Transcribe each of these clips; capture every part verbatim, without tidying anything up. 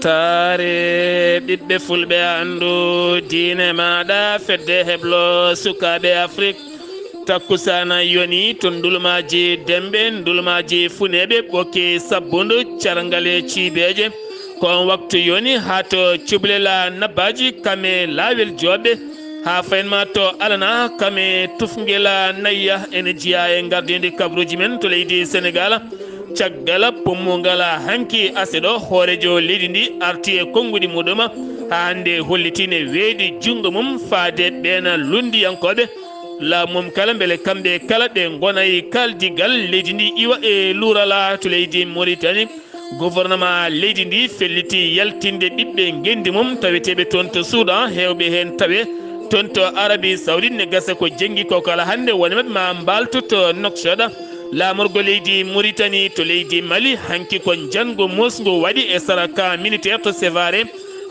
Saare ɓiɓɓe fulɓe, anndu diine maaɗa, fedde heblo sukaaɓe Afrik. Takkusaana yoni to ndulmaaji Demɓe, ndulmaaji Funeeɓe, ɓokki sabbundu, carngale ciibeeje. Ko on waktu yoni haa to cublel nabbaaji, kame laawel jooɓe, haa fayin ma to alana kame tufngel nayya. Ene jeyaa e ngardiindi kabaruuji men to leydi Senegaal. Caggal pummungal hanki aseɗo, hooreejo leydi ndi arti e konnguɗi muɗum, haa hannde hollitii ne weeɗi junngo mum faade ɓeen lunndiyankooɓe laamu mum kala, mbele kamɓe kala ɓe ngonay kaaldigal leydi ndi iwa e luural to leydi Mauritanie. Gouvernement leydi ndi felliti yaltinde ɓiɓɓe ngenndi mum taweteeɓe toon to Soudan, heewɓe heen tawe toon to Arabie Saoudite. Ne gasa ko jenngi ko kala hannde, woni maɓɓe ma mbaaltu to Nouakchott. Laamorgo leydi Mauritanie to leydi Mali, hanki ko njanngu muusngu waɗi e sara camp militaire to Sévaré.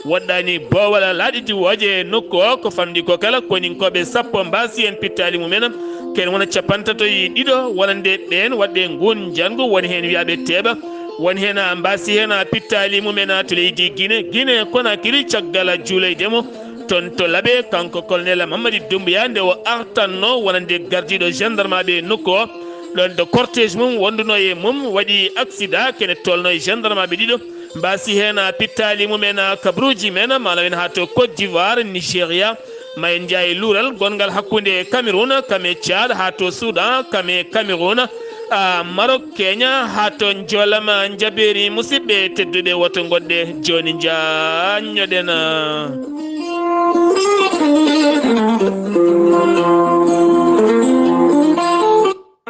Woɗɗaani boowal laaɗi diwooje e nokku o, ko famɗi ko kala koninkooɓe sappo mbaasi heen pittaali mumen. Ken wona capantato e ɗiɗo wonande ɓeen waɗɓe nguun njanngu, woni heen wiyaaɓe teeɓa, woni heen mbaasi heen pittaali mumen to leydi Guinée, Guinée Conakry, caggal juuloyde mo toon to Laɓe, kanko colonel Mamadi Doumbouya, nde o artanno wonande gardiiɗo gendarmaaɓe nokku o. Ɗoon ɗo cortège mum wonduno e mum waɗi accident, kene tolno e gendarmaaɓe ɗiɗo. Mbaasi heen pittaali mumen kabaruuji men, ma nawen haa to Côte d'Ivoire, Nigéria, ma en njaay luural gonngal hakkunde Cameroun, kame Tchad, haa to Soudan, kame Cameroun. A, Maroc, Kenya, haa to Njolama, Njabeeri. Musidɓe tedduɓe, woto ngonɗe jooni, njaanñoɗen.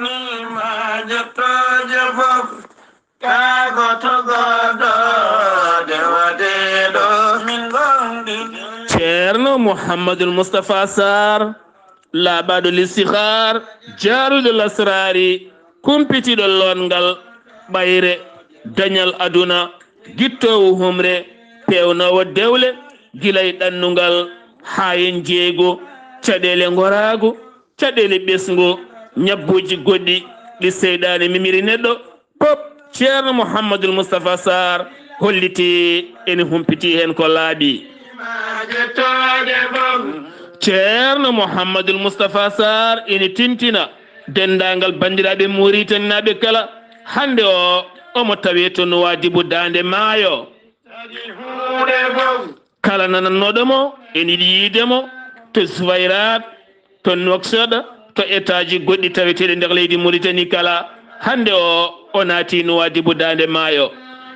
Ni ma jettooje fof, kaa ko togoɗo de waɗeɗo min ngonɗini. Ceerno Mouhamadul Moustapha Sarr, laaɓaaɗo listixaar, jaaruɗo lasraari, kumpitiiɗo lootngal, ɓayre, dañal aduna, gittoowo humre, peewnoowo dewle, gila e ɗannungal haa e njeeygu, caɗeele ngoraagu, caɗeele ɓesngu, ñabbuuji goɗɗi ɗi seyɗaane mimiri neɗɗo, pop, Ceerno Mouhamadul Moustapha Sarr hollitii ene humpitii heen ko laaɓi. Ceerno Mouhamadul Moustapha Sarr ene tintina denndaangal banndiraaɓe Muritaninaaɓe kala, hannde o, omo tawee to Nuwaadibu Daande Maayo. Kala nanannooɗo mo, ene yiɗi yiyde mo to Zuwayraat, to Nouakchott, to etaaji goɗɗi taweteeɗi nder leydi Mauritanie kala. Hannde o, o naati Nuwaadibu Daande Maayo.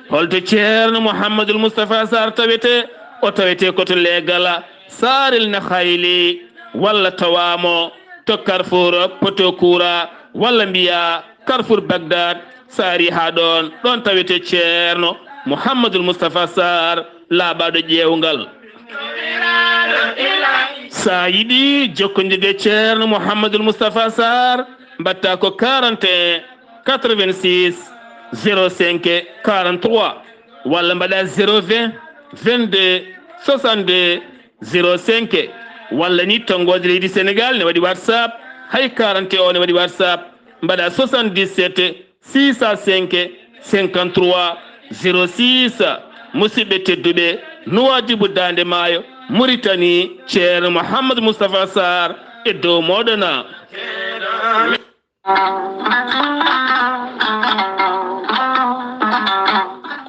Holto Ceerno Mouhamadul Moustapha Sarr tawetee? O tawetee ko to leegal Saarel Nakhayli, walla tawaa mo to Carrefour Potokura, walla mbiyaa Carrefour Bagdad. So a arii haa ɗoon, ɗoon tawetee Ceerno Mouhamadul Moustapha Sarr, laaɓaaɗo ƴeewngal. So a yiɗi jokkondirde Ceerno Mouhamadul Moustapha Sarr, mbaɗtaa ko quarante et un quatre-vingt-six zéro cinq quarante-trois, walla mbaɗaa zéro vingt vingt-deux soixante-deux zéro cinq, walla ni tonngoode leydi Senegaal ne waɗi WhatsApp, hay quarante et un ne waɗi WhatsApp, mbaɗaa soixante-dix-sept six cent cinq cinquante-trois zéro six. Musidɓe tedduɓe, Nuwaadibu Daande Maayo, Mauritanie, Ceerno Mouhamadou Moustapha Sarr e dow mooɗon.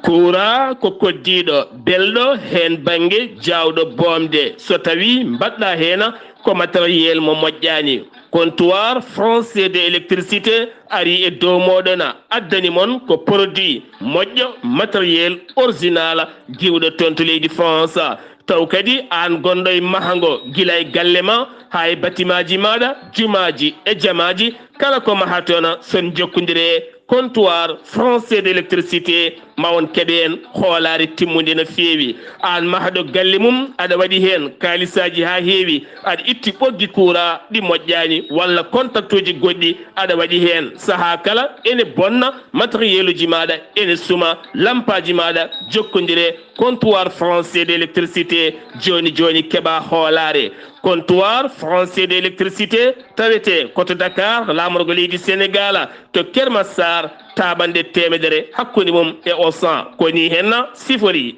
Kuuraa ko koddiiɗo, belɗo, heen bannge jaawɗo boomde. So tawii mbaɗɗaa heen ko matériel mo moƴƴaani, comptoir français de électricité arii e dow mooɗon, addani mon ko produit moƴƴo, matériel original, giwɗo toon to leydi France. Taw kadi aan gonɗo e mahango, gila e galle ma haa e batimaaji maaɗa, jumaaji e jamaaji, kala ko mahaton, so on njokkondirii e comptoir français de électricité, ma on keɓ heen hoolaare timmunde no feewi. Aan mahɗo galle mum, aɗa waɗi heen kaalisaaji haa heewi, aɗa itti ɓoggi kuuraa ɗi moƴƴaani, walla kontaktuuji goɗɗi aɗa waɗi heen. Sahaa kala ene bonna, matériel uji maaɗa ene suma, lampaaji maaɗa, jokkondiree comptoir français de électricité, jooni jooni keɓaa hoolaare. Comptoir français de électricité tawetee ko to Dakar, laamorgo leydi Senegaal, to Keur Massar, taaɓannde teemedere hakkunde mum e Auchan. Ko nii heen siforii.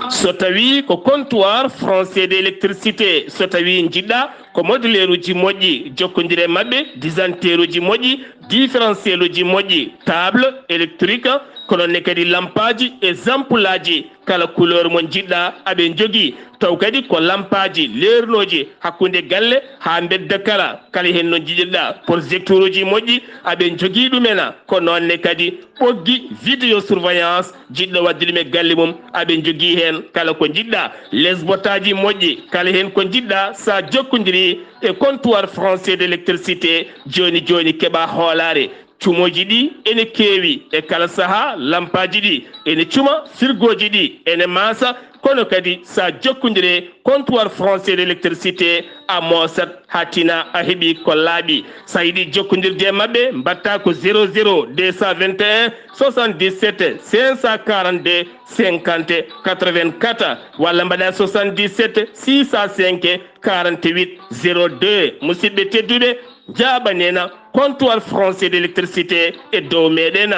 So tawii ko comptoir français d'électricité, so tawii njiɗɗaa ko moduleeruuji moƴƴi, jokkondir e maɓɓe, disanteeruuji moƴƴi, différentiel uji moƴƴi, table électrique, ko noon ne kadi lampaaji e zampulaaji, kala couleur mo njiɗɗaa aɓe njogii. Taw kadi ko lampaaji leernooji hakkunde galle haa mbedda kala, kala heen no njiɗirɗaa. Projecteur uji moƴƴi aɓe njogii ɗum en, ko noon ne kadi ɓoggi vidéosurveillance, jiɗɗo waɗde ɗum e galle mum aɓe njogii heen kala ko njiɗɗaa. Lesbotaaji moƴƴi, kala heen ko njiɗɗaa, so a jokkondirii e comptoir français d'électricité, jooni jooni keɓaa hoolaare. Cumooji ɗi ene keewi e kala sahaa, lampaaji ɗi ene cuma, firgooji ɗi ene maasa, kono kadi so a jokkondirii e comptoir français d'électricité, a moosat haa tinaa a heɓii ko laaɓi. So a yiɗii jokkondirde e maɓɓe, mbaɗtaa ko zéro zéro deux cent vingt et un soixante-dix-sept cinq cent quarante-deux cinquante quatre-vingt-quatre walla mbaɗaa soixante-dix-sept six cent cinq quarante-huit zéro deux. Musidɓe tedduɓe, njaaɓanee na comptoir français d'électricité e dow meɗen.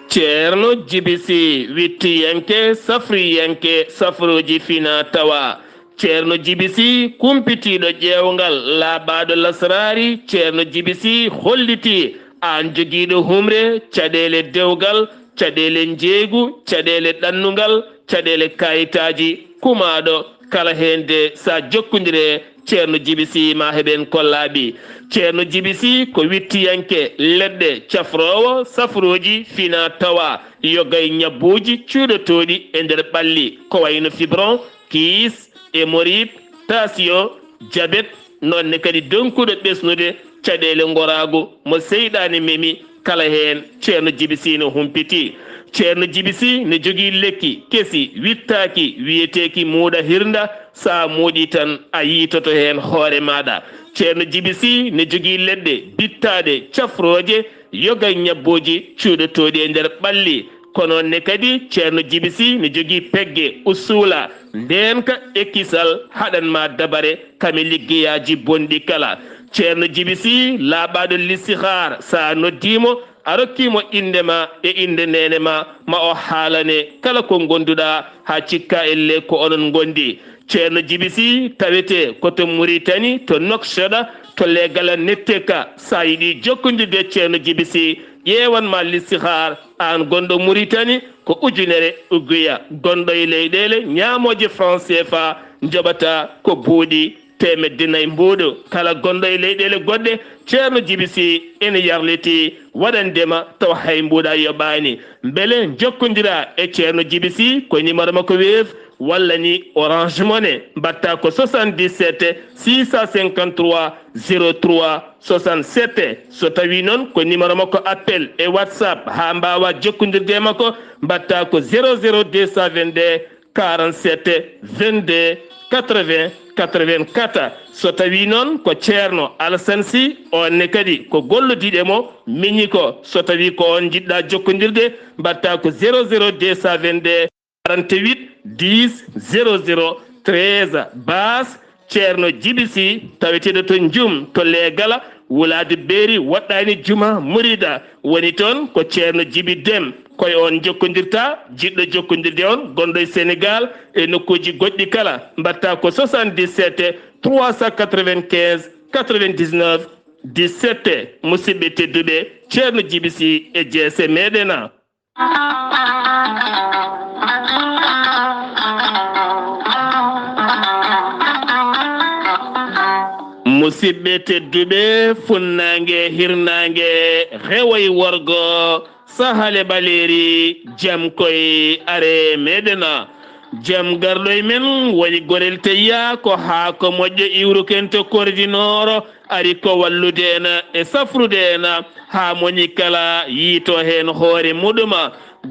Ceerno Jibi Si, wittiyanke, safriyanke, safrooji fina tawa. Ceerno Jibi Si, kumpitiiɗo ƴeewngal, laaɓaaɗo lasraari. Ceerno Jibi Si hollitii aan jogiiɗo humre, caɗeele dewgal, caɗeele njeeygu, caɗeele ɗannungal, caɗeele kayitaaji, kumaaɗo kala heen de, so a jokkondirii e Ceerno Jibi Si, ma heɓen ko laaɓi. Ceerno Jibi Si ko wittiyanke leɗɗe, cafroowo safrooji fina tawa, yoga e ñabbuuji cuuɗotooɗi e nder ɓalli, ko wayno fibron, kiis, hémorroïde, tension, jabet, noon ne kadi donkuɗo ɓesnude caɗeele ngoraagu mo seyɗaane memi, kala heen Ceerno Jibi Si no humpiti. Ceerno Jibi Si ne jogii lekki kesi wittaaki, wiyeteeki muuɗa hirnda, so a muuɗii tan a yiitoto heen hoore maaɗa. Ceerno Jibi Si ne jogii leɗɗe bittaaɗe, cafrooje, yoga e ñabbuuji cuuɗotooɗi e nder ɓalli. Ko noon ne kadi Ceerno Jibi Si ne jogii pegge, usuula, ndeenka e kisal, haɗan ma dabare kame liggeyaaji bonɗi kala. Ceerno Jibi Si, laaɓaaɗo listihaar, so a noddii mo, a rokkii mo innde ma e innde neene ma, ma o haalane kala ko ngonduɗaa haa cikka ellee ko onon ngondi. Ceerno Jibi Si tawetee ko to Muritani, to Nouakchott, to Leegala Netteka. So a yiɗii jokkondirde e Ceerno Jibi Si, ƴeewan ma listihaar, aan gonɗo Muritani, ko ujunere uguya. Gonɗo e leyɗeele ñaamooje franc C F A, njoɓata ko buuɗi teemedde nayi mbuuɗu. Kala gonɗo e leyɗeele goɗɗe, Ceerno Jibi Si ene yarlitii waɗande ma tawa hay mbuuɗa yoɓaani. Mbele njokkondiraa e Ceerno Jibi Si ko numéro makko Wave walla ni Orange Money, mbaɗta ko soixante-dix-sept six cent cinquante-trois zéro trois soixante-sept. So tawii noon ko numéro makko appel e WhatsApp haa mbaawaa jokkondirde e makko, mbaɗta ko zéro zéro deux cent vingt-deux quarante-sept vingt-deux quatre-vingts quatre-vingt-quatre. So tawii noon ko Ceerno Alassane Sy, oon ne kadi ko gollodiiɗo e mo miñi ko, so tawii ko oon njiɗɗaa jokkondirde, mbaɗta ko zéro zéro deux cent vingt-deux quarante-huit dix zéro zéro treize. Baas Ceerno Jibi Si, taweteeɗo to Njum, to Leegala, wulaadu Beeri, woɗɗaani juma, murida, woni toon ko Ceerno Jibi Dem. Ko e oon njokkondirta, jiɗɗo jokkondirde on, gonɗo e Senegaal e nokkuuji goɗɗi kala, mbaɗta ko soixante-dix-sept trois cent quatre-vingt-quinze quatre-vingt-dix-neuf dix-sept. Musidɓe tedduɓe, Ceerno Jibi Si e jeese meɗen. Musidɓe tedduɓe, funnaange, hirnaange, rewo e worgo, sahale ɓaleeri, jam koy are meɗen. Jam garɗo e men woni Gorel Teyya, ko haako moƴƴo iwrukento kordinooro, ari ko wallude en e safrude en haa moni kala yiito heen hoore muɗum.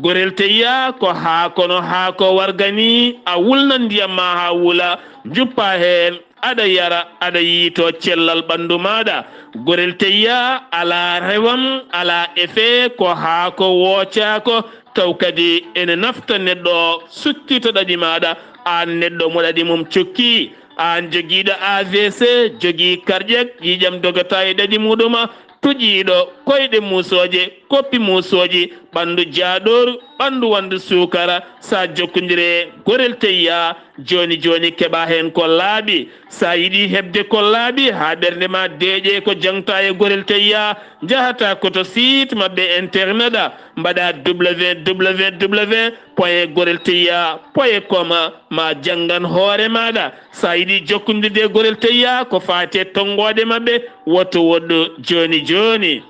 Gorel Teyya ko haa kono haa ko warga ni, a wulna ndiyam ma haa wula, njuppa heen, aɗa yara, aɗa yiito cellal ɓanndu maaɗa. Gorel Teyya alaa rewam, alaa effet, ko haa ko woocaako, taw kadi ene nafta neɗɗo o, sukkita ɗaɗi maaɗa, aan neɗɗo mo ɗaɗi mum cokki. Aan jogiiɗo A V C, jogii cardiaque, ƴiiƴam dogata e ɗaɗi muɗum, tuƴiiɗo, koyɗe muusooje, koppi muusooji, ɓanndu jaaɗooru, ɓanndu wanndu suukara, so a jokkondire Gorel Teyya, jooni jooni keɓa heen ko laaɓi. So a yiɗi heɓde ko laaɓi haa ɓernde ma deeƴe ko jaŋta e Gorel Teyya, njahata ko to site maɓɓe internet, mbaɗa W W W point gorel teyya point com, ma janngan hoore maaɗa. So a yiɗi jokkondirde e Gorel Teyya ko faati e tonngooɗe maɓɓe, woto woɗɗu jooni jooni.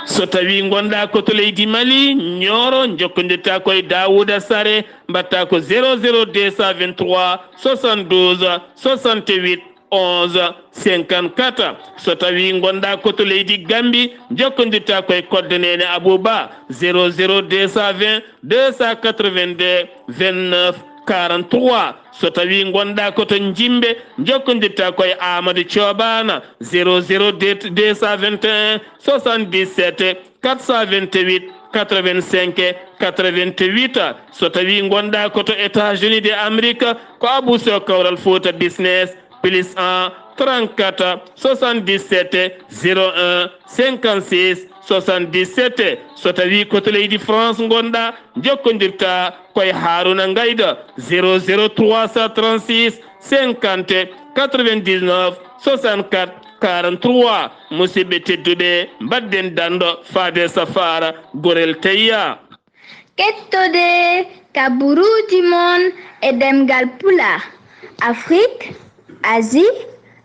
So tawii ngonɗaa ko to leydi Mali, Nioro, njokkondirta ko e Daouda Sare, mbaɗta ko zéro zéro deux cent vingt-trois soixante-douze soixante-huit onze cinquante-quatre. So tawii ngonɗaa ko to leydi Gambi, njokkondirta ko e koddo Neene Abouba, zéro zéro deux cent vingt deux cent quatre-vingt-deux vingt-neuf quarante-trois. So tawii ngonɗaa ko to Njimbe, njokkondirta ko e Amadou Thioban, zéro zéro deux cent vingt et un soixante-dix-sept quatre cent vingt-huit quatre-vingt-cinq quatre-vingt-huit. So tawii ngonɗaa ko to États-Unis de Amérique, ko Abou Sow Kawral Fouta Business, plus un trente-quatre soixante-dix-sept zéro un cinquante-six soixante-dix-sept. So tawii ko to leydi France ngonɗaa, njokkondirta ko e Harouna Ngaïda, zéro zéro trois cent trente-six cinquante quatre-vingt-dix-neuf soixante-quatre quarante-trois. Musidɓe tedduɓe, mbaɗden danndo faade safaara Gorel Teyya. Kettode kaburuuji mon e ɗemngal Pulaar, Afrique, Asie,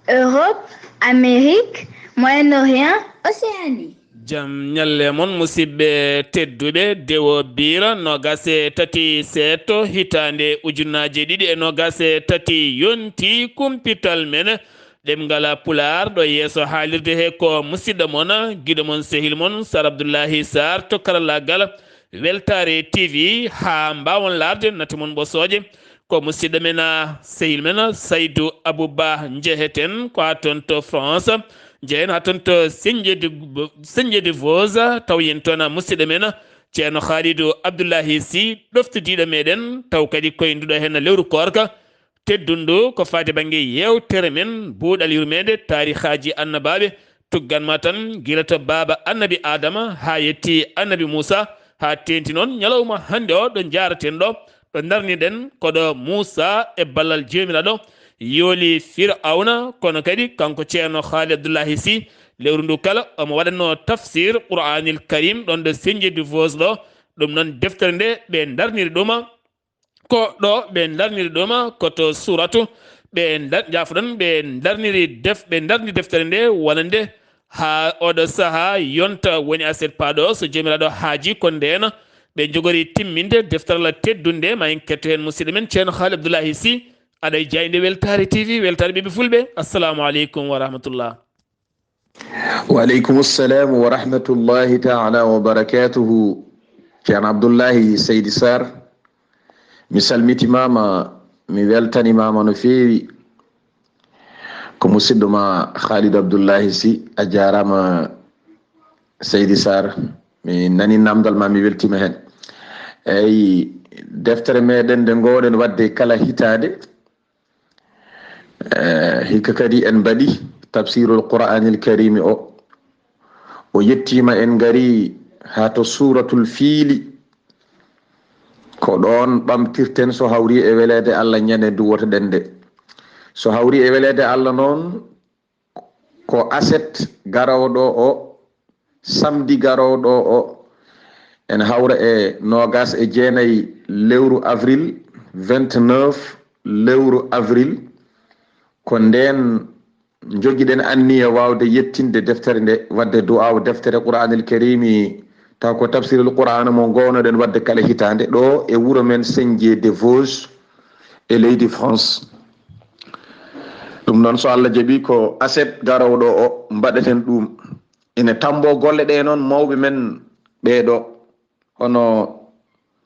Europe, Amérique, Moyen-Orient, Océanie. Jam ñalle mon, musidɓe tedduɓe. Dewo Biira, noogas e tati seeto, hitaande ujunnaaje ɗiɗi e noogas e tati, yonti kumpital men ɗemngal Pulaar. Ɗo yeeso haalirde he ko musidɗo mon, giɗo mon, sehil mon, Sar Abdullahi Sarr to karallaagal Weltaare T V. Haa mbaawon laarde nate mon ɓosooje, ko musidɗo men, sehil men, Saydu Abou Ba Njeheten, ko haa toon to France. Njehen haa toon to Senje de, Senje de Vos, taw yen toon musidɗo men, Ceerno Khalidou Abdoulahi Sy, ɗoftodiiɗo meɗen, taw kadi koynduɗo heen lewru koorka. Teddundu ko faati bannge yeewtere men, buuɗal yurmeende, taarihaaji annabaaɓe, tuggan ma tan gila to baaba annabi Aadama haa yetti annabi Muusa, haa teenti noon ñalawma hannde o ɗo njaaraten ɗo, ɗo ndarniɗen ko ɗo Muusa e ballal Joomiraaɗo yooli Firawna, kono kadi kanko Ceerno Haali Abdullahi Sy, lewru ndu kala omo waɗatnoo tafsir Qur'aanil Karim ɗoon ɗo Senje du Vos ɗo. Ɗum noon deftere nde ɓe ndarniri ɗuma, ko ɗo ɓe ndarniri ɗuma, ko to suuratu ɓe ndar-, jaafoɗon, ɓe ndarniri def-, ɓe ndarni deftere nde wonande haa oɗo sahaa yonta woni aset paaɗo, so Joomiraaɗo haaji ko ndeen ɓe njogori timminde deftere Allah teddunde. Ma en ketto heen musidɗo men Ceerno Haali Abdullahi Sy, aɗa e jaaynde Weltaare T V, Weltaare Ɓiɓɓe Fulɓe. Assalamu aleykum wa rahmatullah. Wa aleykum salam wa rahmatullahi taala wa barakatuhu. Ceerno Abdullahi Seydi Sarr, mi salmitimaama, mi weltanimaama no feewi. Ko musidɗo ma Khalid Abdullahi Sy, a jaaraama Seydi Sarr, mi nani namdal ma, mi weltiima heen. Eyi, deftere meɗen nde ngoowɗen waɗde kala hitaande, Eh, hikka kadi en mbaɗi tafsirul Qur'anil Karimi o. O yettiima, en ngari haa to Suuratul Fiili. Ko ɗoon ɓamtirten so hawri e weleede Allah ñande ndu wotoɗen nde. So hawri e weleede Allah noon, ko aset garooɗo o, samedi garooɗo o, en hawra e noogas e jeenayi lewru avril, vingt-neuf lewru avril, ko ndeen njogiɗen anniya waawde yettinde deftere nde, waɗde du'aaw deftere Qur'aanil Kariimi, taw ko tafsirul Qur'aana mo ngoownoɗen waɗde kala hitaande ɗo e wuro men Senje de Vosges e leydi France. Ɗum noon, so Allah jaɓi, ko aset garooɗo o mbaɗeten ɗum. Ene tambo golle ɗe noon, mawɓe men ɓeeɗo, hono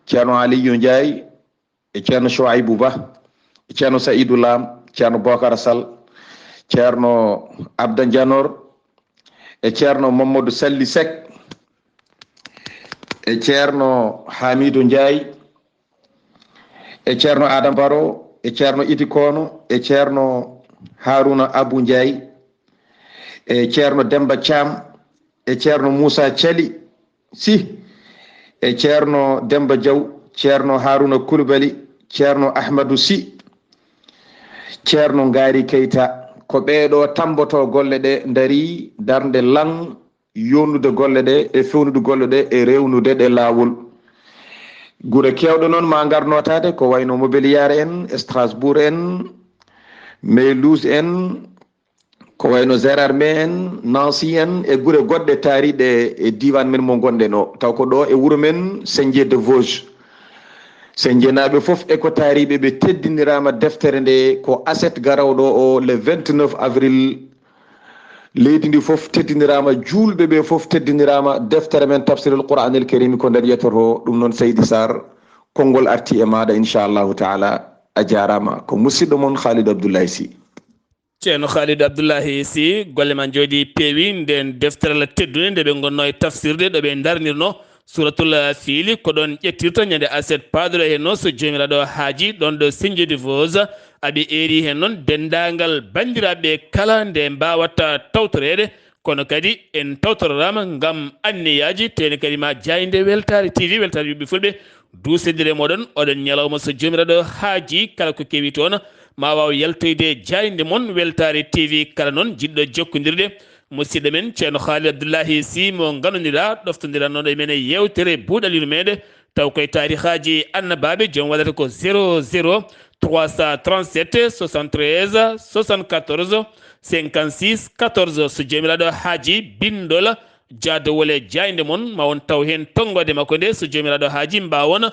Ceerno Aliyu Njaay, e Ceerno Chouaibou Ba, e Ceerno Saïdou Lam, Ceerno Bokar Sall, Ceerno Abda Njanor, e Ceerno Mamadou Salli Seck, e Ceerno Hamidou Ndiaye, E Ceerno Adam Baro, e Ceerno Idi Kono, e Ceerno Haruna Abu Ndiaye, e Ceerno Demba Thiam, e Ceerno Moussa Thiali Sy, e Ceerno Demba Diaw, Ceerno Haruna Koulibaly, Ceerno Ahmadou Sy, Ceerno Ngari Keita. Ko ɓeeɗo tamboto golle ɗe, ndari darnde lan, yonnude golle ɗe e fewnude golle ɗe e rewnude ɗe laawol. Gure keewɗe noon ma ngar nootaade, ko wayno Mobiliar en, Strasbourg en, Mulhouse en, ko wayno Gérardmer en, Nancy en, e gure goɗɗe taariiɗe e diiwaan men mo ngonɗen o. Taw ko ɗo e wuro men, Senje de Vosges. Senjenaaɓe fof e ko taariiɓe, ɓe teddiniraama deftere nde, ko aset garawɗo o, le vingt-neuf avril. Leydi ndi fof teddiniraama, juulɓe ɓe fof teddiniraama. Deftere men Tafsirul Qur'anil Karim ko nder yettoto. Ɗum noon, Seydi Sarr, konngol arti e maaɗa, inchallahu taala. A jaaraama. Ko musidɗo mon Khalid Abdoulaye Sy. Ceerno Khalid Abdoulaye Sy, golle ma njooɗi peewi. Nden deftere la teddunde nde ɓe ngonnoo e tafsirde, ɗo ɓe ndarnirnoo Suuratul Fiili, ko ɗoon ƴettirta ñande aset paaduɗo heen noon, so Joomiraaɗo haaji, ɗoon ɗo Senje de Vosges. Aɓe eeri heen noon denndaangal banndiraaɓe kala nde mbaawata tawtoreede, kono kadi en tawtoraama ngam anniyaaji, teene kadi ma jaaynde Weltaare T V, Weltaare Ɓiɓɓe Fulɓe, duusindire mooɗon oɗon ñalawma, so Joomiraaɗo haaji, kala ko kewi toon, ma waaw yaltoyde jaaynde mon Weltaare T V. Kala noon jiɗɗo jokkondirde, musidɗo men Ceerno Khalid Abdoulaye Sy mo nganndondiraa, ɗoftondiranooɗo e men e yeewtere Buuɗal Yurmeende, taw koye taarihaaji annabaaɓe, joom waɗata ko zéro zéro trois cent trente-sept soixante-treize soixante-quatorze cinquante-six quatorze. So Joomiraaɗo haaji, binndol jaadowol e jaaynde mon, ma on taw heen tonngoode makko nde, so Joomiraaɗo haaji, mbaawon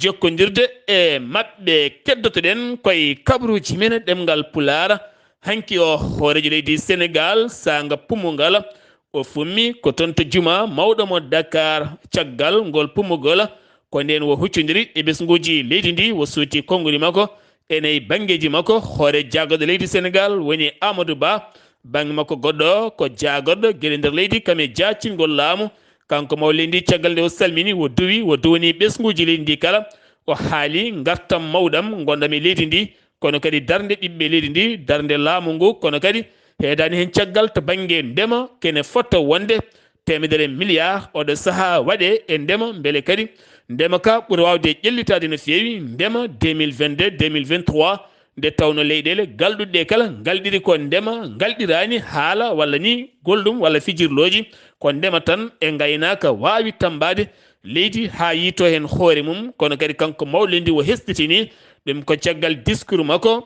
jokkondirde e maɓɓe. Keddoto-ɗen koye kabaruuji men ɗemngal Pulaar. Hanki o, hooreejo leydi Senegaal, saanga pummungal, o fummi ko toon to juma mawɗo mo Dakar. Caggal ngol pummugol, ko ndeen o huccondiri e ɓesnguuji leydi ndi, o suuti konnguli makko ene e banngeeji makko. Hoore jaagorɗo leydi Senegaal woni Amadou Ba. Bannge makko goɗɗo ko jaagorɗo geɗe nder leydi, kam e jaacingol laamu. Kanko mawɗo leydi ndi, caggal nde o salmini, o duwi, o duwani ɓesnguuji leydi ndi kala. O haali ngartam mawɗam ngonɗam e leydi ndi, kono kadi darnde ɓiɓɓe leydi ndi, darnde laamu ngu, kono kadi heedaani heen caggal to bannge ndema, kene fota wonde teemedere milliard oɗo sahaa waɗe e ndema, mbele kadi ndema ka ɓura waawde ƴellitaade no feewi, ndema deux mille vingt-deux, deux mille vingt-trois, nde tawno leyɗeele galɗuɗe ɗe kala ngalɗiri ko ndema, ngalɗiraani haala walla ni gollum walla fijirlooji, ko ndema tan e ngaynaaka waawi tammbaade leydi haa yiytoo heen hoore mum. Kono kadi kanko mawɗo leydi o hesɗitini ɗum ko caggal discours makko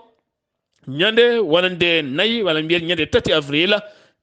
ñande wonande nayi, walla mbiyen ñande tati avril,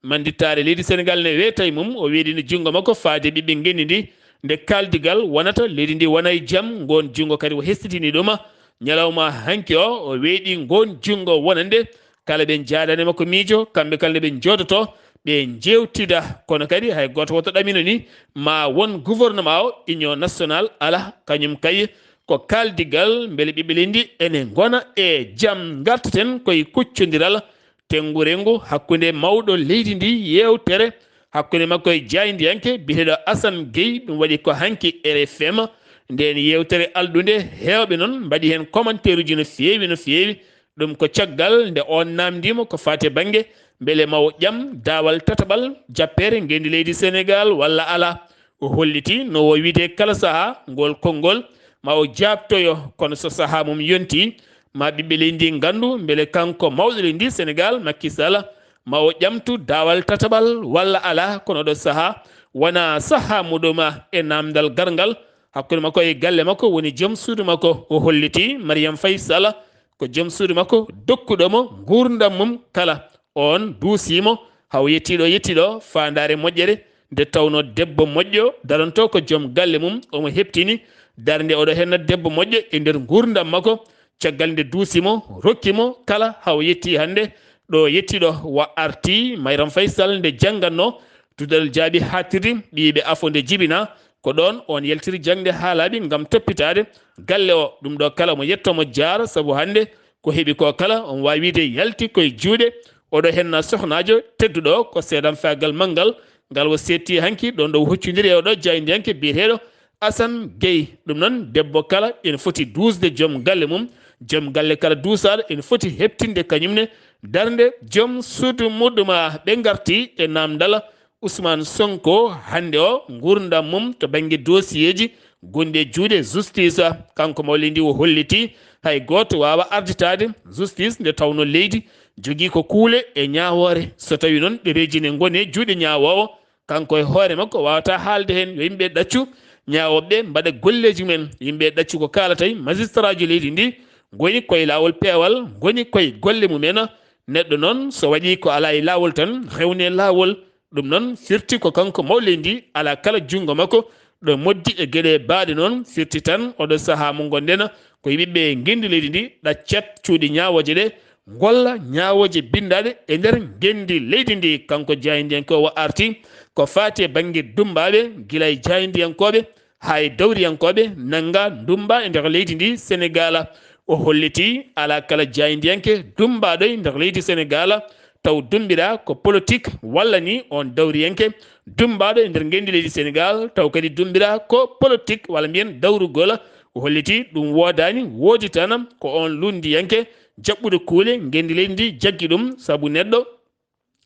mandittaare leydi Senegaal ne weeta e mum. O weeɗini junngo makko faade ɓiɓɓe ngenndi ndi, nde kaaldigal wonata, leydi ndi wona e jam, ngoon junngo kadi o hesɗitini ɗum. Ñalawma hanki o, o weeɗi ngoon junngo wonande kala ɓe njaadani makko miijo, kamɓe kala nde ɓe njoodoto, ɓe njeewtida. Kono kadi hay gooto woto ɗamino ni ma won gouvernement o, union nationale alaa, kañum kay ko kaaldigal, mbele ɓiɓɓe leydi ndi ene ngona e jam. Ngartaten koye kuccondiral tenngurengu hakkunde mawɗo leydi ndi, yeewtere hakkunde makko e jaayndiyanke biyeteeɗo Assane Gueye. Ɗum waɗi ko hanki R F M. Ndeen yeewtere alɗunde, heewɓe noon mbaɗi heen commentaire uji no feewi, no feewi. Ɗum ko caggal nde oon naamndiima ko faati e bannge mbele ma o ƴam daawal tataɓal jappeere ngenndi leydi Senegaal walla alaa. O holliti no o wiyde kala sahaa ngol konngol ma o jaabtoyo, kono so sahaa mum yonti, ma ɓiɓɓe leydi ndi nganndu mbele kanko mawɗo leydi ndi Senegaal, Macky Sall, ma o ƴamtu daawal tataɓal walla alaa, kono ɗo sahaa wonaa sahaa muɗum. E naamndal garngal hakkunde makko e galle makko woni joom suudu makko, o holliti Mariam Faye Sall ko joom suudu makko dokkuɗo mo nguurndam mum kala. Oon duusiimo haa o yettiiɗo yettiiɗo faandaare moƴƴere, nde tawnoo debbo moƴƴo daranto ko joom galle mum, omo heɓtini darnde oɗo henna debbo moƴƴo e nder nguurndam makko. Caggal nde duusiimo, rokkiimo kala haa o yettii hannde ɗo yettiiɗo wa arti. Mariam Faye Sall nde janngannoo duɗal jaaɓi haaɗtirdi ɓiyiiɓe afo nde jibinaa, ko ɗoon oon yaltiri jaŋde haalaaɓe ngam toppitaade galle o. Ɗum ɗo kala omo yetto mo jaara, sabu hannde ko heɓi ko kala omo waawi wiyde yalti koye juuɗe oɗo henna sohnaajo tedduɗo. Ko seedamfaagal manngal ngal o seetti hanki ɗoon ɗo o huccondiri e oɗo jaayndiyanke biyeteeɗo Asan Gey. Ɗum noon, debbo kala ene foti duusde joom galle mum, joom galle kala duusaaɗo ene foti heɓtinde kañum ne darnde joom suudu muɗum. Ɓe ngarti e naamndal Ousmane Sonko hannde o, nguurndam mum to bannge dossier ji gonɗi e juuɗe justice. Kanko mawlidi o holliti hay gooto waawa arditaade justice nde tawnoo leydi jogii ko kuule e ñaawoore. So tawii noon ɗereeji ne ngoni e juuɗe ñaawoowo, kanko e hoore makko waawata haalde heen. Yo yimɓe ɗaccu ñaawooɓe mbaɗa golleeji mumen, yimɓe ɗaccu ko kaalata e magistraajo leydi ndi, ngoni koye laawol peewal, ngoni koye golle mumen. Neɗɗo noon so waɗii ko alaa e laawol tan, rewne laawol. Ɗum noon firti ko kanko mawlidi alaa kala junngo makko ɗo moddi e geɗe baaɗe noon. Firti tan oɗo sahaa mo ngonɗen ko e ɓiɓɓe ngenndi leydi ndi, ɗaccat cuuɗi ñaawooje ɗe, ngolla ñaawooje binndaaɗe e nder ngenndi leydi ndi. Kanko jaayndiyankoowo arti ko faati e bannge dummbaaɓe, gila e jaayndiyankooɓe haa e dawriyankooɓe nannga ndummba e nder leydi ndi Senegaal. O holliti alaa kala jaayndiyanke dummbaaɗo e nder leydi Senegaal taw dummbiraa ko politik, walla ni oon dawriyanke dummbaaɗo e nder ngenndi leydi Senegaal taw kadi dummbiraa ko politik, walla mbiyen dawrugol. O holliti ɗum woodaani, woodi tan ko oon lunndiyanke jaɓɓuɗo kuule ngenndi leydi ndi jaggi ɗum, sabu neɗɗo,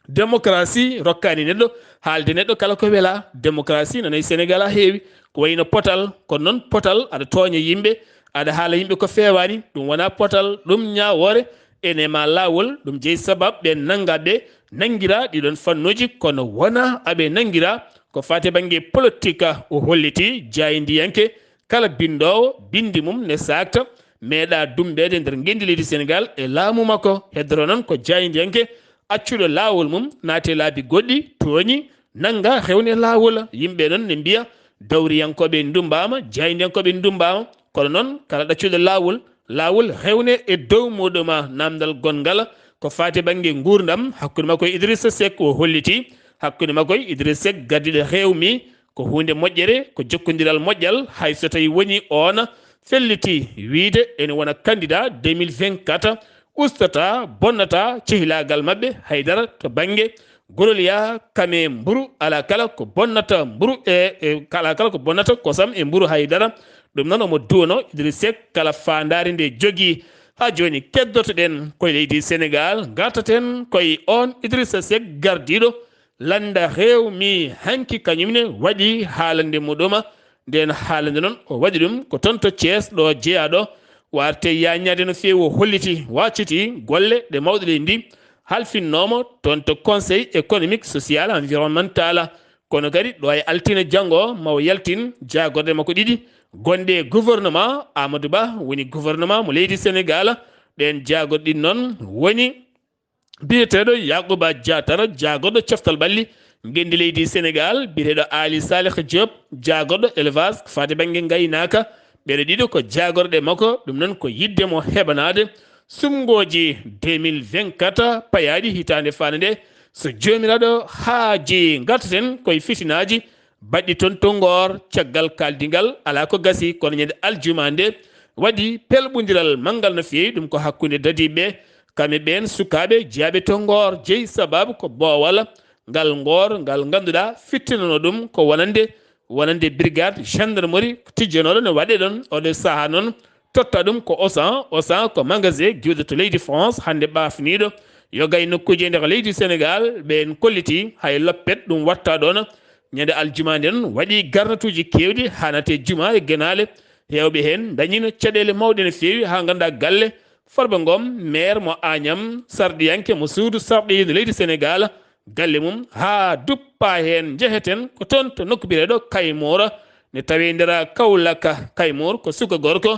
démocratie rokkaani neɗɗo haalde neɗɗo kala ko welaa. Démocratie nana e Senegaal haa heewi, ko wayi no potal, kono noon potal aɗa tooña yimɓe, aɗa haala yimɓe ko feewaani, ɗum wonaa potal, ɗum ñaawoore. Ene ma laawol, ɗum jeyi sabab ɓe nannga ɓe, nanngira ɗiɗon fannuuji, kono wonaa aɓe nanngira ko faati e bannge politik. O holliti jaayndiyanke kala binndoowo binndi mum ne saakta, meeɗa dummbeede nder ngenndi leydi Senegaal e laamu makko. Heddoro noon ko jaayndiyanke accuɗo laawol mum, naati e laabi goɗɗi, tooñi, nannga, rewne laawol. Yimɓe noon ne mbiya dawriyankooɓe ndummbaama, jaayndiyankooɓe ndummbaama, kono noon kala ɗaccuɗo laawol, laawol rewne e dow muɗum. Naamndal gonngal ko faati e bannge nguurndam hakkunde makko e Idrissa Seck. O holliti hakkunde makko e Idrissa Seck gardiiɗo rewmi ko huunde moƴƴere, ko jokkondiral moƴƴal, hay so tawii wonii oon felliti wiyde ene wona candidat deux mille vingt-quatre, ustata, bonnata cehilaagal maɓɓe hay dara to bannge goroliyaa, kame mburu, alaa kala ko bonnata mburu e, e, alaa kala ko bonnata kosam e mburu hay dara. Ɗum noon omo duwano Idrissa Seck kala faandaare nde jogii. Haa jooni keddoto-ɗen koye leydi Senegaal, ngartaten koye oon Idrissa Seck gardiiɗo lannda rewmi hanki, kañum ne waɗi haalande muɗum. Ndeen haalande noon o waɗi ɗum ko toon to Thiès ɗo jeyaaɗo o arti e yaañaade no feewi. O holliti, wacciti golle ɗe mawɗo leydi ndi halfinnooma toon to Conseil économique, social, environnemental. Kono kadi ɗo e altine janngo ma o yaltin jaagorɗe makko ɗiɗi gonɗe e gouvernement Amadou Ba, woni gouvernement mo leydi Senegaal. Ɗeen jaagorɗe ɗiɗi noon woni biyeteeɗo Yaakuba Jaatara, jaagorɗo coftal ɓalli ngenndi leydi Senegaal, biyeteeɗo Aali Saalih Joob, jaagorɗo élevage, faade bannge ngaynaaka. Ɓeɗe ɗiɗo ko jaagorɗe makko, ɗum noon ko yiɗde mo heɓanaade suɓngooji deux mille vingt-quatre payaaɗi hitaande faande nde. So Joomiraaɗo haaji, ngartaten koye fitinaaji baɗɗi toon to Ngoor, caggal kaaldigal alaa ko gasi, kono ñande aljuma nde waɗi pelɓondiral manngal no feewi, ɗum ko hakkunde dadiiɓe ɓe, kamɓe ɓeen sukaaɓe jeyaaɓe to Ngoor, jeyi sabaabu ko boowal ngal Ngoor, ngal ngannduɗaa fittinanoo ɗum ko wonande, wonande brigade gendarmerie tijjanooɗo no waɗee ɗoon. Oɗo sahaa noon totta ɗum ko Auchan, Auchan ko magasin giwɗo to leydi France, hannde ɓaafniiɗo yoga e nokkuuji e nder leydi Senegaal. Ɓeen kolliti hay loppet ɗum waɗtaa ɗoon. Ñande aljuma nden waɗi garnatuuji keewɗi haa naate jumaa e genaale. Heewɓe heen ndañiino caɗeele mawɗe no feewi haa ngannduɗaa galle Farba Ngom, maire mo Agnam, sarɗiyanke mo suudu sarɗiiji leydi Senegaal, galle mum haa duppaa heen. Njeheten ko toon to nokku biyeteeɗo Kaymoor, ne tawee nder Kawlaka. Kaymoor ko suka gorko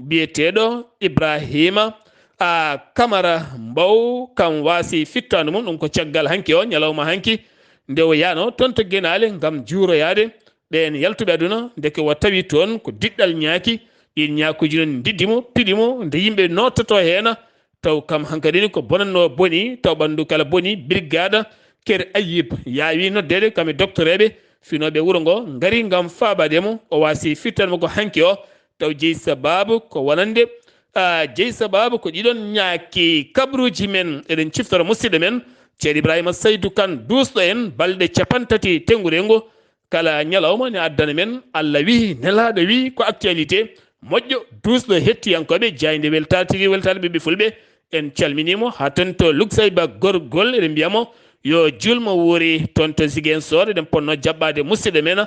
biyeteeɗo Ibrahima a Kamara Mbow, kam waasi fittaandu mum, ɗum ko caggal hanki o, ñalawma hanki, nde o yaano toon to genaale ngam juuroyaade ɓeen yaltuɓe aduna, ndeke o tawi toon ko diɗɗal ñaaki. Ɗiin ñaakuuji noon ndiddi mo, piɗi mo, nde yimɓe noottotoo heen, taw kam hankadi ni ko bonannoo boni, taw ɓanndu kala boni. Brigade Ker Ayib yaawi noddeede kam e doktoreeɓe finooɓe wuro ngo, ngari ngam faabaade mo. O waasi fittan mo ko hanki o, taw jeyi sabaabu ko wonande, a, jeyi sabaabu ko ɗiɗon ñaaki. Kabaruuji men, eɗen ciftora musidɗo men Ceerno Ibrahima Saydu Kan, duusɗo en balɗe cappanɗe tati tenngude ngo, kala ñalawma ne addana men, Allah wi, nelaaɗo wi, ko actualité moƴƴo, duusɗo hettiyankooɓe, jaaynde weltaare tigi, weltaare ɓiɓɓe fulɓe. En calminii mo haa toon to Luksayba Gorgol, eɗen mbiya mo yo juulmo wuuri toon to Ziguinchor. Eɗen potnoo jaɓɓaade musidɗo men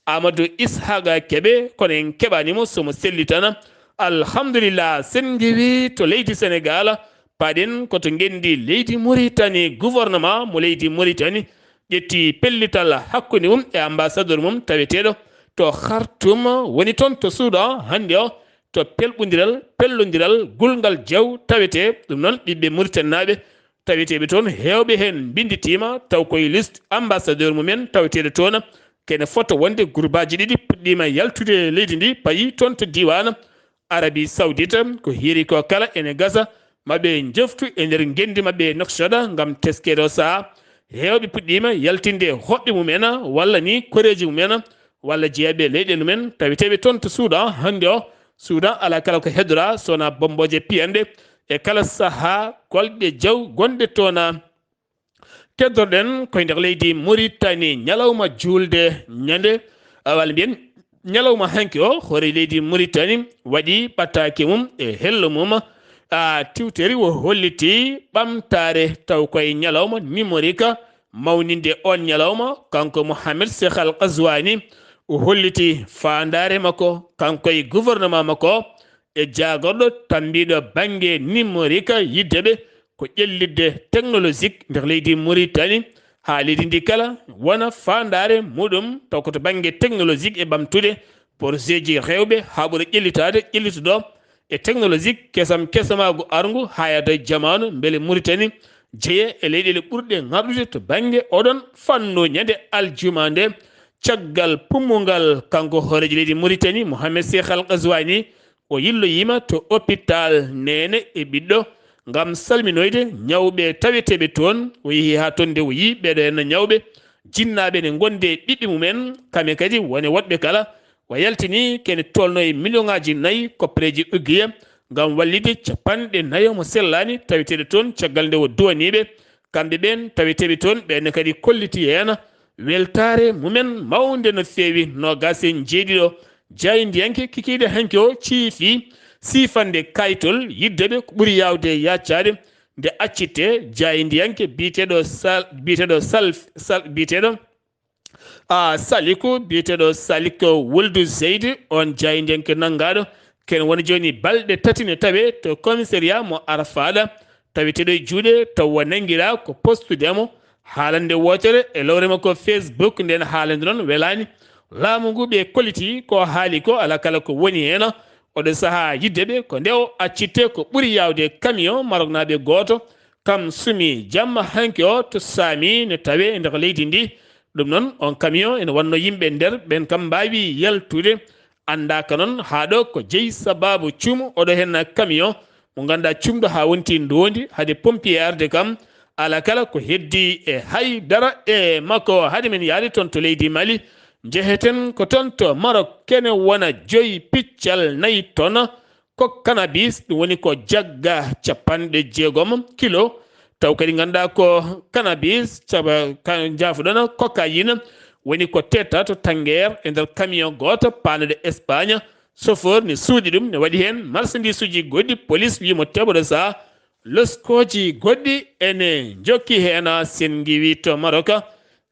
Amadou Ishaqa Kebe, kono en keɓaani mo, so mo selli tan. Alhamdulillah, sen ngiwii to leydi Senegaal, paaɗen ko to ngenndi leydi Muritani, gouvernement mo leydi Muritani ƴetti pellital hakkunde mum e ambassadeur mum taweteeɗo to Khartoum, woni toon to Soudan hannde o, to pelɓondiral, pellondiral, gulngal jaw tawetee. Ɗum noon, ɓiɓɓe Muritaninaaɓe taweteeɓe toon, heewɓe heen mbinnditiima, taw koye liste ambassadeur mumen taweteeɗo toon. Kene fota wonde gurbaaji ɗiɗi puɗɗiima yaltude e leydi ndi, payi toon to diiwaan Arabie Saoudite. Ko hiiri ko kala ene gasa maɓe njoftu e nder ngenndi maɓɓe Nouakchott ngam teskeede o sahaa. Heewɓe puɗɗiima yaltinde hoɓɓe mumen walla ni koreeji mumen walla jeeyaɓe leyɗeele mumen taweteeɓe toon to Soudan hannde o. Soudan alaa kala ko heddoraa so wonaa bommbooje piyanɗe e kala sahaa, golɗe jaw gonɗe toon. Keddorɗen koye nder leydi Muritani, ñalawma juulde ñande, a, walla mbiyen ñalawma hanki o, hoore leydi Muritani waɗi ɓattaake mum e hello mum. A, tiwteri o holliti ɓamtaare taw koye ñalawma numérique mawninde on ñalawma, kanko Mohamed Cheikh Al Qazwani, o holliti faandaare makko, kanko e gouvernement makko, e jaagorɗo tambiiɗo bannge numérique, yidde ɓe ko ƴellitde technologique nder leydi Mauritanie, haa leydi ndi kala wona faandaare muɗum, taw ko to bannge technologique e ɓamtude projet ji rewɓe haa ɓura ƴellitaade, ƴellituɗo e technologique kesam kesamaagu arngu haa yahda e jamaanu, mbele Mauritanie jeye e leyɗeele ɓurɗe ŋarɗude to bannge oɗon fannu. Ñande aljuma nde, caggal pummungal, kanko hooreejo leydi Mauritanie, Mohamed Cheikh Al Qazouani, o yilloyiima to hôpital neene e ɓiɗɗo ngam salminoyde ñawɓe taweteeɓe toon. O yehi haa toon nde o yii ɓeeɗo henna ñawɓe jinnaaɓe ne ngondi e ɓiɓɓe mumen, kamɓe kadi woni woɗɓe kala. O yaltini kene tolno e miliyoŋaaji nayi koppareeji uggiya ngam wallitde capanɗe nayo mo sellaani taweteeɗo toon, caggal nde o duwaniiɓe kamɓe ɓeen taweteeɓe toon. Ɓeen ne kadi kolliti heen weltaare mumen mawnde no feewi. Noogaas e njeeɗiɗo jaayndiyanke kikiiɗe hanki o ciifi siifande kayitol yidde ɓe ko ɓuri yaawde yaacaade nde accitte. Jaayndiyanke biyeteeɗo Sal, biyeteeɗo Sal, Sal, biyeteeɗo, a, Saliku, biyeteeɗo Salik Wuldu Zeydi, on jaayndiyanke nanngaaɗo ken woni jooni balɗe tati ne tawe to commissariat mo Arfaɗa, taweteeɗo e juuɗe, tawa nanngiraa ko postude mo haalande wootere e lowre makko Facebook. Nden haalande noon welaani. Laamu ngu ɓe kolliti ko haali ko, alaa kala ko woni heen. Oɗo sahaa yidde ɓe ko nde o accitte ko ɓuri yaawde camion maroknaaɓe gooto, kam sumi jamma hanki o to Saami ne tawe e nder leydi ndi. Ɗum noon, on camion ene wonno yimɓe nder ɓen kam mbaawi yaltude. Anndaaka noon haa ɗo ko jeyi sabaabu cuumu oɗo henna camion mo ngannduɗaa cuumɗo haa wonti ndoondi, hade pompier arde kam, alaa kala ko heddi e hay dara e makko. Hade men yahde toon to leydi Mali, njeheten ko toon to Maroc, kene wona joyi piccal nayi ton, ko cannabis, ɗum woni ko jagga capanɗe jeegom kilo. Taw kadi ngannduɗaa ko cannabis, caba-, ka-, njaafuɗon, cocaïne, woni ko teetta to Tanguer e nder camion gooto paanduɗo Espagne. Chauffeur ne suuɗi ɗum, ne waɗi heen marchandise uji goɗɗi. Police wii mo teɓoɗo saha. Loskooji goɗɗi ene njokki heen. Sen ngiwii to Maroc,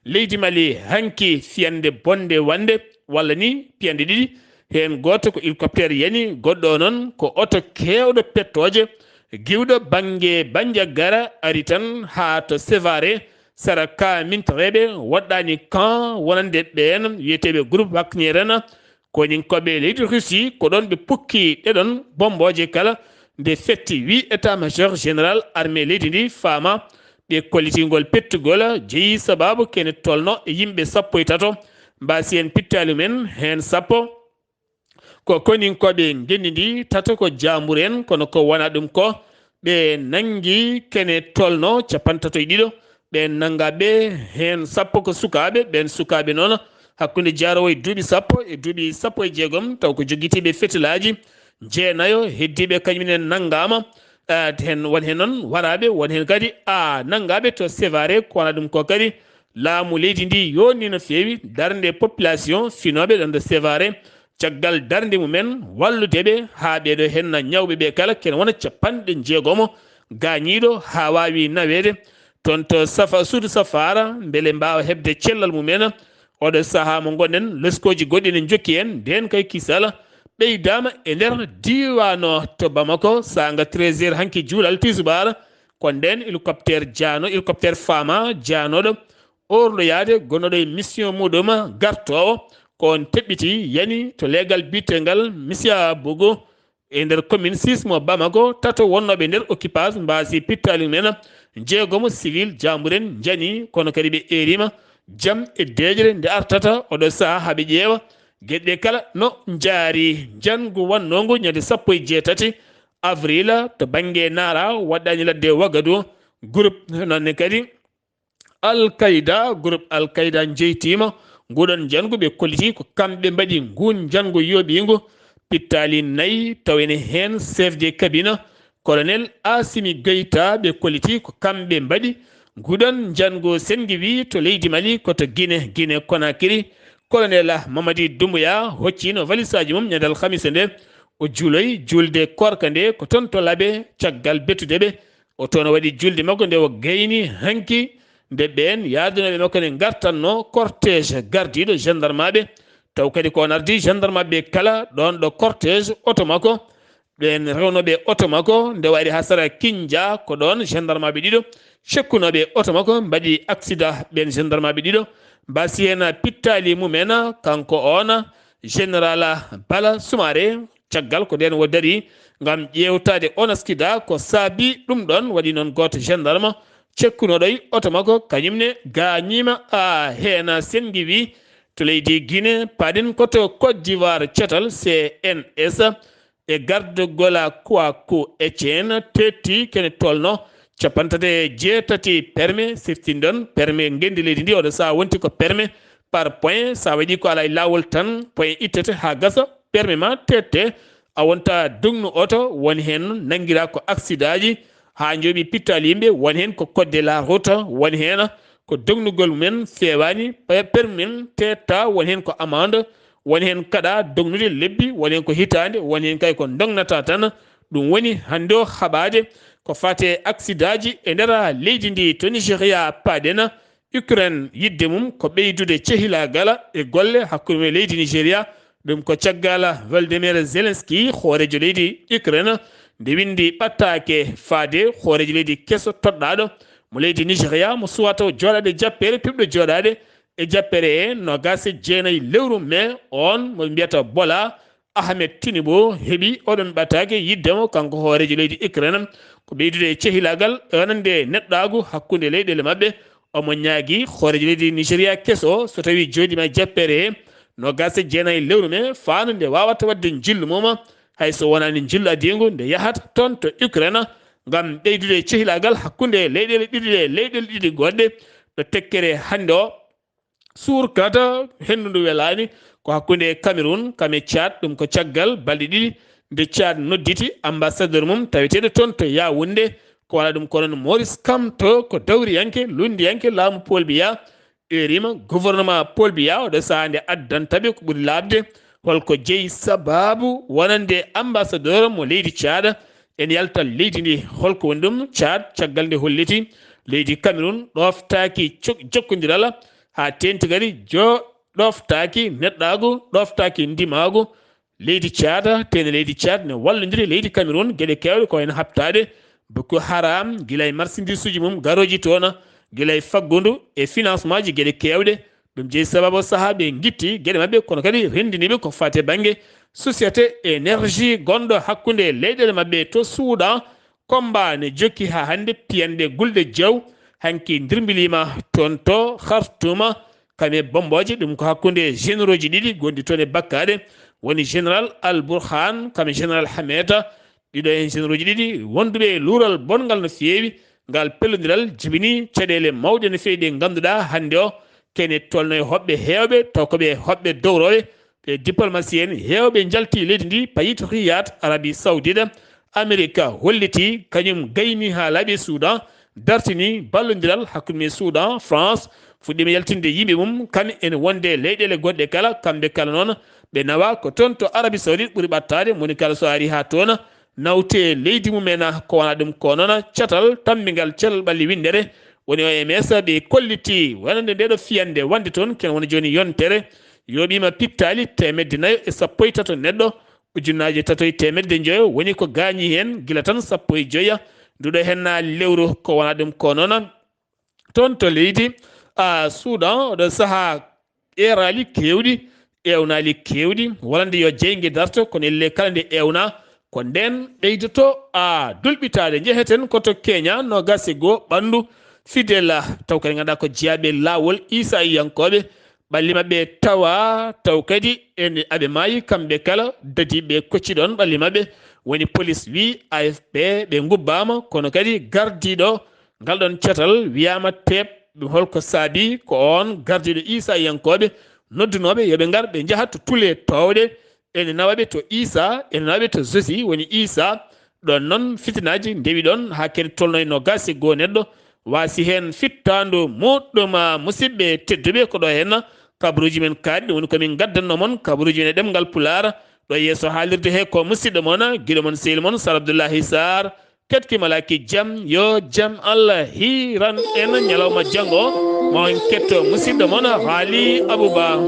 leydi Mali hanki fiyande bonde wande, walla ni piyanɗe ɗiɗi. Heen gooto ko hélicoptère yani, goɗɗo o noon ko oto keewɗo pettooje, giwɗo bannge Bandiagara ari tan haa to Sévaré, sara ka mintoreeɓe woɗɗaani camp wonande ɓeen wiyeteeɓe groupe Wagner en. Koninkooɓe leydi Russie ko ɗoon ɓe pukki ɗeɗon bommbooje kala nde fetti, wi état-major général armée leydi ndi faama. Ɓe kollitingol pettugol jeyi sabaabu kene tolno e yimɓe sappo e tato mbaasi heen pittaali mumen, heen sappo ko koninkooɓe ngenndi ndi, tato ko jaambur en, kono ko wona ɗum ko ɓe nanngi kene tolno capanɗe tato e ɗiɗo. Ɓeen nanngaaɓe heen sappo ko sukaaɓe, ɓeen sukaaɓe noon hakkunde jaarowo e duuɓi sappo e duuɓi sappo e jeegom, taw ko jogitiiɓe fetilaaji jeenayo, heddiiɓe kañum en nanngaama. Eh, heen, won heen noon waraaɓe, won heen kadi, a, nanngaaɓe to Sévaré, ko wona ɗum ko kadi Laamu leydi ndi yonni no feewi darnde population finooɓe ɗon ɗo Sevare, caggal darnde mumen wallude ɓe haa ɓeeɗo henna ñawɓe ɓe kala kene wona capanɗe jeegomo gaañiiɗo haa waawi naweede toon to safa, suudu safaara, mbele mbaawa heɓde cellal mumen. Oɗo sahaa mo ngonɗen, leskooji goɗɗi ne njokki en, ndeen kay kisal ɓeydaama e nder diiwaan o to Bamako, saanga treize heures hanki juulal tisubaar, ko ndeen hélicoptère jaano, hélicoptère Fama jaanooɗo orloyaade gonnoɗo e mission muɗum gartoowo, ko on teɓɓiti yani to leegal biyetengal Misia Bogo e nder commune six mo Bamako, tato wonnooɓe nder occupation mbaasi pittaali mumen, jeegomo civil jaamburen njani, kono kadi ɓe eeriima jam e deeƴre nde artata oɗo sahaa haa ɓe ƴeewa geɗe ɗe kala no njaari. Njanngu wannoongu ñande sappo e jeetati avril to bannge Nara waɗɗaani ladde Wagadu, groupe noon ne kadi Al-Qaida, groupe Al-Qaida jeytiima nguɗon njanngu, ɓe kolliti ko kamɓe mbaɗi nguun njanngu yooɓiingu, pittaali nayi, taw ene heen chef de cabinet, colonel Assimi Goïta, ɓe kolliti ko kamɓe mbaɗi nguɗon njanngu. Senngi wi to leydi Mali, ko to Guinée, Guinée Conakry, colonel Mamadi Doumbouya hocciino valisaaji mum ñande alhamisa nde, o juuloyi juulde koorka nde ko toon to Labe, caggal bettude ɓe. O toon o waɗi juulde makko nde o gayni hanki, nde ɓeen yaadunooɓe makko ne ngartatnoo cortège gardiiɗo gendarmaaɓe, taw kadi ko on ardii gendarmaaɓe kala ɗoon ɗo cortège oto makko. Ɓeen rewnooɓe oto makko nde o ari haa sara Kinja, ko ɗoon gendarmaaɓe ɗiɗo cekkunooɓe oto makko mbaɗi aksida. Ɓeen gendarmaaɓe ɗiɗo mbaasi heen pittaali mumen, kanko oon général Bala Soumaré, caggal ko ndeen o darii ngam ƴeewtaade on aksida ko saabii ɗum ɗoon, waɗi noon gooto gendarme cekkunooɗo e oto makko, kañum ne gaañiima. A heen senngi wi to leydi Guinée, paaɗen ko to Côte d'Ivoire, catal C N S e gardugol Kouakou Etienne teetti kene tolno capanɗe tati e jeetati permis, siftinɗon permis ngenndi leydi ndi oɗo sahaa wonti ko permis par point, so a waɗi ko alaa e laawol tan point ittete haa gasa, permis ma teette, a wonta dognu oto, won heen nanngiraa ko aksidaaji haa njooɓi pittaali yimɓe, won heen ko code de la route, won heen ko dognugol mumen feewaani, pe-, permis men teetta, won heen ko amande, won heen kaɗa dognude lebbi, won heen ko hitaande, won heen kay ko ndognataa tan. Ɗum woni hannde o haɓaade ko faati e aksidaaji e nder leydi ndi. To Nigeria paaɗen, Ukraine yiɗde mum ko ɓeydude cehilaagal e golle hakkunde mum e leydi Nigeria. Ɗum ko caggal Volodymyr Zelensky, hooreejo leydi Ukraine, nde winndi ɓattaake faade hooreejo leydi keso toɗɗaaɗo mo leydi Nigeria, mo suwata o jooɗaade jappeere, piɓɗo jooɗaade e jappeere he noogaas e jeenayi lewru mee, oon mo mbiyata Bola Ahmed Tinubu heɓi oɗon ɓattaake yiɗde mo, kanko hooreejo leydi Ukraine, ko ɓeydude e cehilaagal e wonande neɗɗaagu hakkunde leyɗeele maɓɓe. Omo ñaagii hooreejo leydi Nigeria keso o, so tawii jooɗiima e jappeere he noogaas e jeenayi lewru mee, faandu nde waawata waɗde njillu mum, hay so wonaani njillu adiingu, nde yahata toon to Ukraine ngam ɓeydude e cehilaagal hakkunde leyɗeele ɗiɗi ɗe, leyɗeele ɗiɗi goɗɗe. Ɗo tekkere hannde o suurkata, henndu ndu welaani, ko hakkunde Cameroun kam e Tchad, ɗum ko caggal balɗe ɗiɗi nde Tchad nodditi ambassadeur mum taweteeɗo toon to Yaoundé, ko wala ɗum ko noon Maurice Kamto, ko dawriyanke, lunndiyanke laamu Paul Biya, eeriima gouvernement Paul Biya, oɗo sahaa nde addanta ɓe ko ɓuri laaɓde, holko jeyi sabaabu wonande ambassadeur mo leydi Tchad en yaltal leydi ndi, holko woni ɗum Tchad, caggal nde holliti leydi Cameroun ɗoftaaki cok-, jokkondiral, haa teeŋti kadi jo-, ɗoftaaki neɗɗaagu, ɗoftaaki ndimaagu leydi Tchad, teene leydi Tchad ne wallondiri leydi Cameroun geɗe keewɗe, ko heen haɓtaade Boko Haram, gila e marchandise uji mum garooji toon, gila e faggudu e financement ji geɗe keewɗe. Ɗum jeyi sababu sahaa ɓe ngitti geɗe maɓɓe, kono kadi renndiniiɓe ko faati e bannge société énergie gonɗo hakkunde leyɗeele maɓɓe to Soudan. Combat ne jokki haa hannde, piyanɗe gulɗe jaw hanki ndirmbiliima toon to Khartoum, kam e bommbooje. Ɗum ko hakkunde généraux ji ɗiɗi gonɗi toon e bakkaade, woni général Al Burhan kam e général Hameta, ɗiɗo heen généraux ji ɗiɗi wonduɓe e luural bonngal no feewi. Ngal pellondiral jibini caɗeele mawɗe no feewi ɗe ngannduɗaa hannde o kene tolno e hoɓɓe heewɓe, taw ko ɓe hoɓɓe dowroɓe, ɓe diplomatie en heewɓe njalti leydi ndi, payit Riyad, Arabie Saoudite. Amerika holliti kañum gayni haa laaɓi Soudan, dartini ballondiral hakkunde mum e Soudan, France, fuɗɗiima yaltinde yimɓe mum, kam ene wonde e leyɗeele goɗɗe kala, kamɓe kala noon ɓe nawa ko toon to Arabie Saoudite ɓuri ɓattaade, moni kala so ari haa toon, nawte leydi mum en, ko wona ɗum ko noon catal tammbingal cellal ɓalli winndere, woni O M S, ɓe kolliti wonande nde ɗo fiyannde wonde toon, ken woni jooni yontere, yooɓiima pittaali teemedde nayo e sappo e tato neɗɗo, ujunnaaje tato e teemedde njoyo woni ko gaañi heen, gila tan sappo e joya, nduɗo heen na lewru ko wona ɗum ko noon. Toon to leydi, a, Soudan, oɗo sahaa eeraali keewɗi, eewnaali keewɗi, wonande yo jeynge darto, kono ellee kala nde eewna, ko ndeen ɓeydoto, a, dulɓitaade. Njeheten ko to Kenya, noogaas e goo ɓanndu Fidela, taw kadi ngannduɗaa ko jeyaaɓe laawol Iisayankooɓe, ɓalli maɓɓe tawa, taw kadi ene aɓe maayi kamɓe kala, dadiiɓe kocci ɗoon ɓalli maɓɓe, woni polis wi A F P ɓe ngubbaama, kono kadi gardiiɗo ngal ɗoon catal wiyaama teeɓ, holko saabi ko oon gardiiɗo Iisayankooɓe noddunooɓe yo ɓe ngar ɓe njaha to tule toowɗe, ene nawa ɓe to Iisa, ene nawa ɓe to Josi, woni Iisa. Ɗoon noon fitinaaji ndewi ɗoon haa kadi tolno e noogaas e goo neɗɗo, waasi heen fittaandu muɗɗum. Musidɓe tedduɓe, ko ɗo heen kabaruuji men kaaɗi, woni ko min ngaddanno mon kabaruuji men e ɗemngal Pulaar. Ɗo yeeso haalirde he ko musidɗo mon, giɗo mon, sehil mon, Sar Abdullahi Sarr. Keɗki malaaki jam, yo jam Allah hiiran en ñalawma janngo. Ma en ketto musidɗo mon, Haali Abuba.